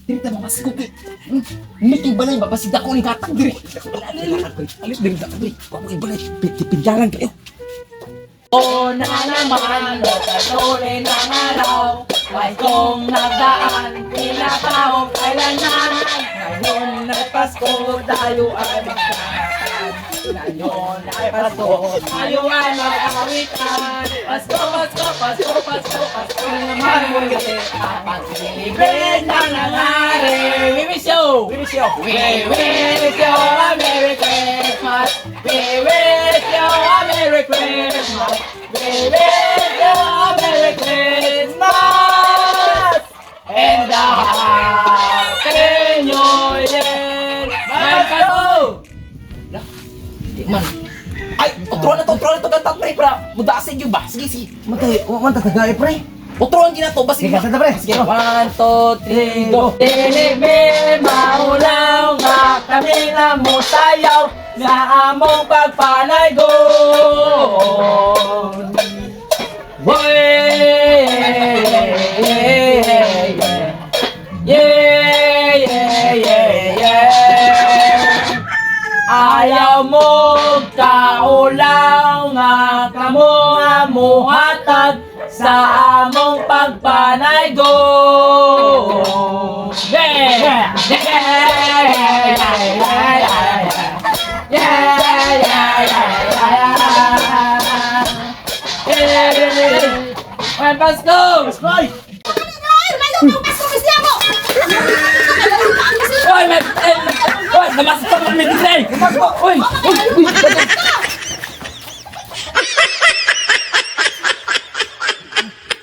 Diri ta mamasko kay. Miking balay ba basig dako ni gatag diri. Alis diri ta diri. Wa mo balay. Pidyalan kayo. O na naman, patuloy ng araw. Paskong nagdaan, pinatawag kailanman. Ngayon ay Pasko, tayo ay magkakatan. Ngayon ay Pasko, tayo ay mag-awitan. Pasko, Pasko, Pasko, Pasko, Pasko na naman muli. Ang pag-celebrate na nangyari. We wish you! We wish you! We wish you a Merry Christmas! We wish you a Merry Christmas! We wish you a Merry Christmas! And a Happy New Year! Merry Pasko! Di man. Ay, otro na to kanta, pre, para mudasig yun ba? Sige, sige. Matay, wa man tatagay, pre. Otro ang ginato, basig. Sige, kanta, pre. Sige, one, two, three, go. Dili mi maulaw nga kami nga mosayaw nga among pagpanaygon. Woy! Yeah. Ayaw mo kaulaw nga kamo nga muhatag sa among pagpanaygon. Yeah! May Pasko! Ay! Oy, may... Oy, namasok pa kami dito! Oy! Oy! Uy!